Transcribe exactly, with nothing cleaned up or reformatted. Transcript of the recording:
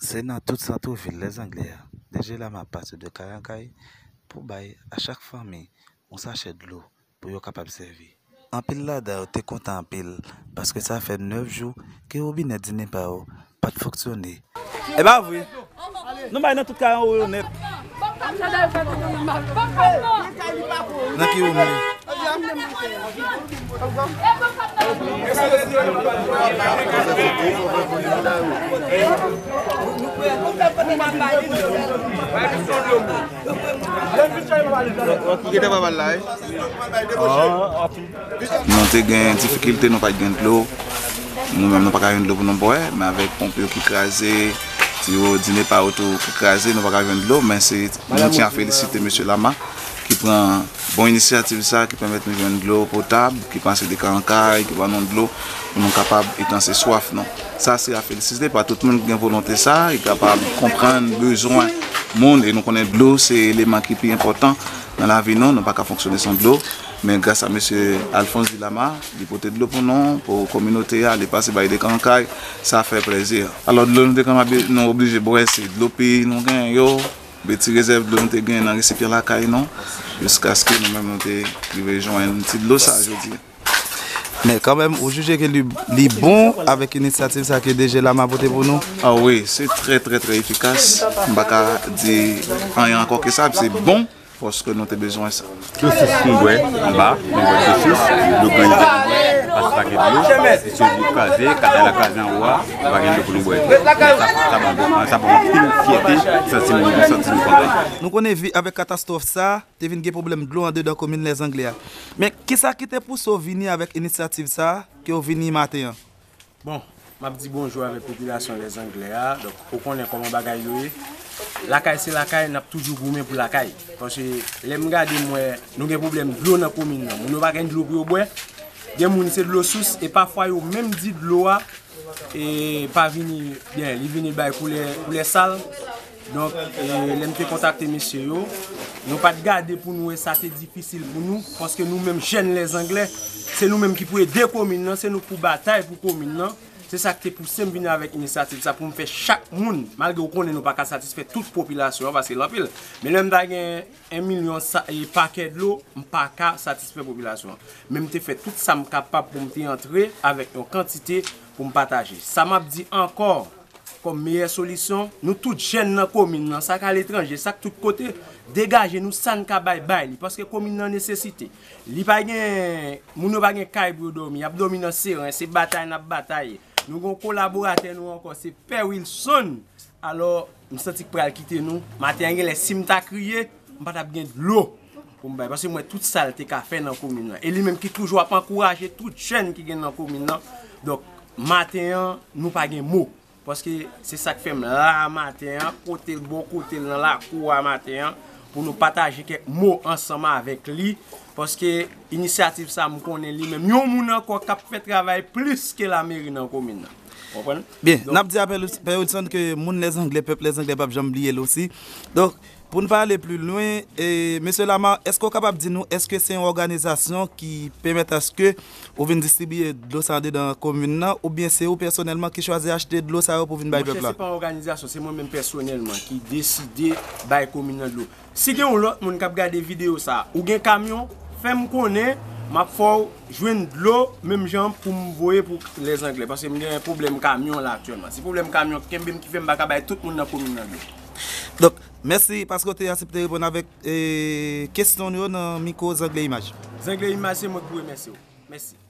Se nan tout sant vil Lèzanglè a, D G Lama pati de kay an kay pou bay a chak fanmi yon sachè dlo pou yo kapab sèvi. Anpil ladan yo te kontan anpil, paske sa fè nèf jou ke wobinè di NEPA yo pa t fonksyone. E pa vre. Nou bay nan tout kay anwo yo nèt. Nan ki wom li? Ki te pa pale la, wi? Nou te gen difikilte, nou pa t gen dlo. Nou menm, nou pa ka jwenn dlo pou nou bwè, men avèk ponp yo ki kraze, tiyo di NEPA yo tou ki kraze, nou pa ka jwenn dlo, men se, nou tyen a felisite mesye Lama ki pran bon inisyativ sa, ki pèmèt nou jwenn dlo potab, ki pase de kay an kay, ki ban nou dlo pou nou kapab etanse swaf nou. Sa se a felisite pa tout moun ki gen volonte sa, ki kapab konprann bezwen moun, e nou konnen dlo se eleman ki pi enpòtan nan lavi nou, nou pa ka fonksyone san dlo. Men gras a mesye Alphonse Dilama, li pote dlo pou nou, pou kominote a, li pase bay de kay an kay, sa fè plezi. Alò, dlo nou te konn abi-, nou oblije bwè, se dlo pi nou genyen yo, oubyen ti rezèv dlo nou te genyen nan resipyan lakay nou, jiskaske nou menm nou te rive jwenn ti dlo sa jodi a. Men kanmenm, ou jije ke li, li bon avèk inisyativ sa ke D G Lama pote pou nou? Ah wi, se trè, trè, trè efikas. M pa ka di anyen ankò ke sa, se bon, paske nou te bezwen sa. Dlo sous nou bwè anba, nou bwè dlo sous, dlo grenn nou bwè, paske pa gen dlo, se dlo kraze, katay la kraze anwo a, nou pa gen dlo pou nou bwè. Sa, sa ban, sa ban anpil fyète, santi nou, santi nou kontan. Nou konnen vi avèk katastwòf sa, te vin gen pwoblèm dlo andedan komin Lèzanglè a. Men, kisa ki te pouse w vini avèk inisyativ sa a ke w vini maten an? Bon, m ap di bonjou avèk popilasyon Lèzanglè a. Donk, ou konnen kòman bagay yo ye. Lakay se lakay, n ap toujou goumen pou lakay. Paske lè m gade, m wè nou gen pwoblèm dlo nan komin nan. Moun yo pa gen dlo pou yo bwè. Gen moun se dlo sous, e pafwa yo menm di dlo a e pa vini byen, li vini bay koulè, koulè sal. Donk, e, lè m te kontakte mesye yo, nou pa t gade pou nou wè sa te difisil pou nou, paske nou menm jèn Lèzanglè, se nou menm ki pou ede komin nan, se nou k pou batay pou komin nan. Se sa k te pouse m vin avèk inisyativ sa pou m fè chak moun, malgre w konnen nou pa ka satisfè tout popilasyon an, paske l anpil. Men lè m ta gen en milyon sa, e pakè dlo, m pa ka satisfè popilasyon an. Men m te fè tout sa m kapab pou m te antre avèk yon kantite pou m pataje. Sa m ap di ankò, kòm meyè solisyon, nou tout jèn nan komin nan, sa k aletranje, sa k tout kote, degaje nou, sa n ka bay, bay li, paske komin nan nesesite. Li pa gen, moun yo pa gen kay pou yo dòmi, y ap dòmi nan seren, se batay n ap batay. Nou gen yon kolaboratè nou ankò, se Pè Wilson. Alò, m santi k pral kite nou. Maten an, genlè, si m ta kriye, m pa t ap gen dlo pou m bay. Paske m wè tout sa l te ka fè nan komin nan. E li menm ki toujou ap ankouraje tout jèn ki gen nan komin nan. Donk, maten an, nou pa gen mo. Paske se sa k fè m la maten an, kote l, bò kote l, nan lakou a maten an, pou nou pataje kèk mo ansanm avèk li. Paske inisyativ sa, m konnen li menm yon moun ankò k ap fè travay plis ke lameri nan komin nan. Konprann? Byen, n ap di a Pè Wil-, Pè Wilson ke moun Lèzanglè, pèp Lèzanglè p ap janm bliye l osi. Donk, pou n pa ale pli lwen, e, mesye Lama, èske w kapab di nou, èske se yon òganizasyon ki pèmèt aske ou vin distribiye dlo sa andedan komin nan, oubyen se ou pèsonèlman ki chwazi achte dlo sa yo pou vin bay pèp la? Monchè, se pa yon òganizasyon, se mwen menm pèsonèlman ki deside bay komin nan dlo. Si gen yon lòt moun k ap gade videyo sa a, ou gen kamyon, fè m konnen, m ap fè w jwenn dlo menm jan pou m voye pou Lèzanglè, paske m gen pwoblèm kamyon la aktyèlman. Se pwoblèm kamyon k kenbe m ki fè m pa ka bay tout moun nan komin nan dlo. Donk, mèsi paske w te aksepte reponn avèk, e, kesyon nou yo nan mikwo Zangle Imaj. Zangle Imaj, se mwen k pou remèsye w. Mèsi.